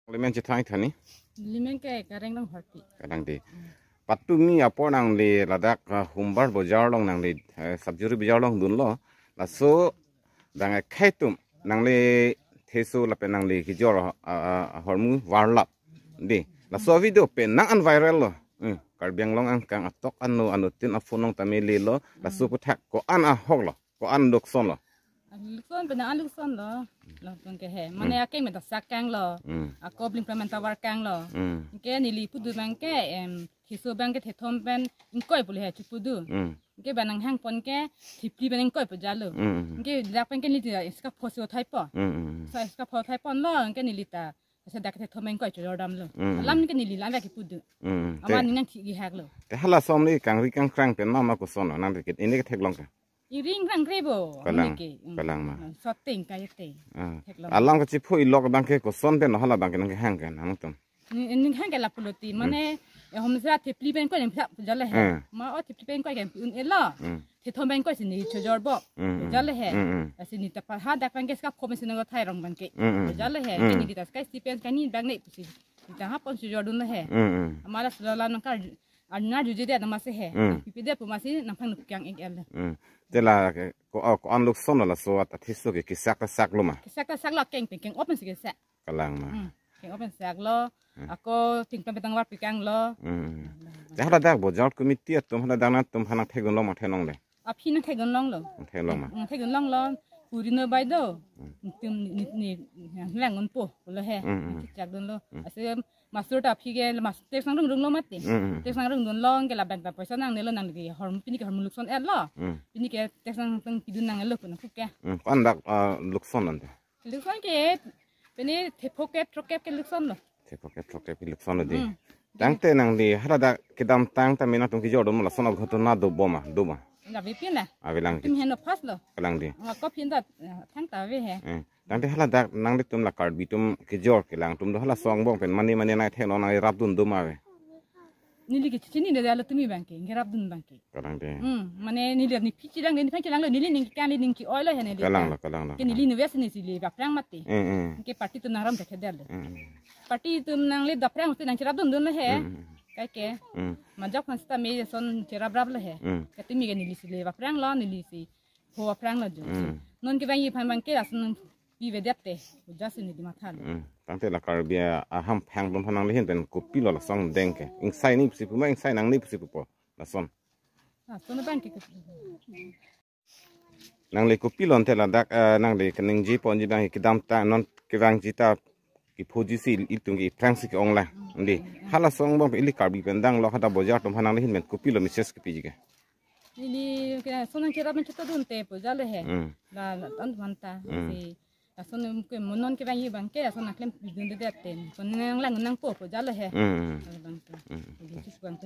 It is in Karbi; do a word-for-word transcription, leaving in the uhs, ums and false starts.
Nangli men chethang tha ni? Neli men ke Kareng Ronghorpi. Kadang di. Patumi apor nangli ladak, ah, Humbar bojar along nangli, eh, Sabjuri bojar along dunlo. Laso dang ekhei atum nangli theso lapen nangli kejor, ah, ah, ahormu varlap. Di. Laso video pen nang an viral lo. Hmm. Karbi Anglong angkang atok ano ano tin aphone along ta melelo. Laso aphuthak ko-an ahok lo. Ko-an lukson lo. Lukson pen an lukson lo. Lo pen ke he. Mane akeng me ta sak kang lo. Hmm. Ako bling pen ta var kang lo. Hmm. Ke neli pudu abang ke, em, theso abang ke thethom pen ingkoi pu le he chipudu. Hmm. Ke ba nanghang pon ke thipli pen ingkoi pu jalo. Hmm. Ke dak pen ke neli ta iska phosi uthai po. Hmm. So iska pho uthai pon lo ke neli ta. Asa dak thethom pen ingkoi chojor damlo. Hmm. Alam ke neli lam ya kipudu. Hmm. Ama te, ning nangthi kihak lo. Te hala som ni kangri kangkrang pen ma ma koson lo nang dikit ini ke theklong ke. Iring rang rebo. Kalang, ini ke, mm, kalang ma. Mm, soteng kaya te. Ah. Theklong. Alam kachipho ilok abang ke koson pen lo hala abang ke nanghang ke nangtum. Ni, ni hang ke lapulo ti, mane, eh, homsra thipli pen ingkoi nang pha jale he. Hmm. Ma o thipli pen ingkoi ke un elo. Hmm. Thethom pen ingkoi si neli chojor bo. Hmm, hmm. Jale he. Hmm, hmm. Asi neli ta pa ha dak pen ke ska khomen si nang thai rong abang ke. Hmm, hmm. Jale he. Hmm. Ke neli ta skai si pen kani abang ne pusi. Neli ta ha pon chojor dunlo he. Hmm, hmm. Amara sula la nang kar Arnar juje dia nama se he. Hmm. Pipi dia pu masi nangphan nuk kyang ek el. Hmm. Te la ke, ko, oh, ko-an lukson lo laso ata theso ke kesak ta sak lo ma. Kesak ta sak lo keng pen keng open si kesak. Kalang ma. Hmm. Keng open sak lo. Hmm. Ako ting pen petang var pikang lo. Hmm. Te hala dak bojar committee atum hala dak nangtum aphan nang thekdun lo ma theklong le. Aphi nang thekdun long lo. Nang theklong ma. Nang thekdun long lo. Puri no bai do. Hmm. Tum ni ni ni lang un po lo he. Hmm, hmm. Chak dun lo. Hmm. Ase Masur ta aphi ke mas tek sang rung rung lo mati. Mm, mm. Tek sang rung dun long ke labang ta poisa nangnelo nang ke hormu pini ke hormu lukson et lo. Mm. Pini ke tek sang tang pidun nang lo kuna kuke. Mm. Ko-an dak, ah, lukson ante. Lukson ke pini thepho kep throkep ke lukson lo. Thepho kep throkep ke lukson lo di. Mm. Tangte nangli hala dak kedamtang ta mena tung kejor dun ma lason aghotona do bom ma, do ma. Nggak bipin lah. Avelang. Tim heno pas lo. Kalang di. Nggak kop hinda, eh, thang ta ave he. Eh. Tangte hala dak nanglitum la Karbi atum kejor kelang atum do hala song bong pen mane mane nai thek lo nang rap dun do ma ave. Neli ke chini de alo tumi abang ke, ngerap dun abang ke. Kalang de. Hmm, mane neli ni pichi lang, neli pichi lang lo, neli ning kan neli ning ki oil he neli. Kalang lo, kalang lo. Ke neli ni wes ni si le baphrang mati. Eh, eh. Ke party atum nang ram thek del. Eh, eh. Party atum nang le baphrang mati nang cherap dun dun lo he. Eh, eh. Kai ke. Eh. Majok kan sita me son cherap rap lo he. Eh. Ke tumi ke neli si le baphrang lo, neli si pho aphrang lo jo. Mm. Non kevangji aphan abang ke lason pi vedet te. Uja si neli matha lo. Mm. Tangte la Karbi a-, aham phang atum aphan nangli ahin pen kopilo lason deng ke. Ingsai ni pusi pu ma ingsai nang ni pusi pupo. Lason. Lason abang ke. Nangli kopilo ante ladak, eh, nangli keningje ponji abang kedamtang non kevangji ta kephoji si ilitum ke aphrang si ke-ong la. Ndi. Hala song bong ili Karbi pen dang lo hada bojar atum aphan nangli ahin pen kopilo message kepiji ke. Neli ke lason nang cherap nang chotodun te pu jale he. Hmm. La, la, tan manta. Hmm. Si, lason ke monon kevangji abang ke, lason nang klem pidun de te. Kon nang lang nang po pu jale he. Hmm. Abang ke. Hmm. Jadi, chis abang ke.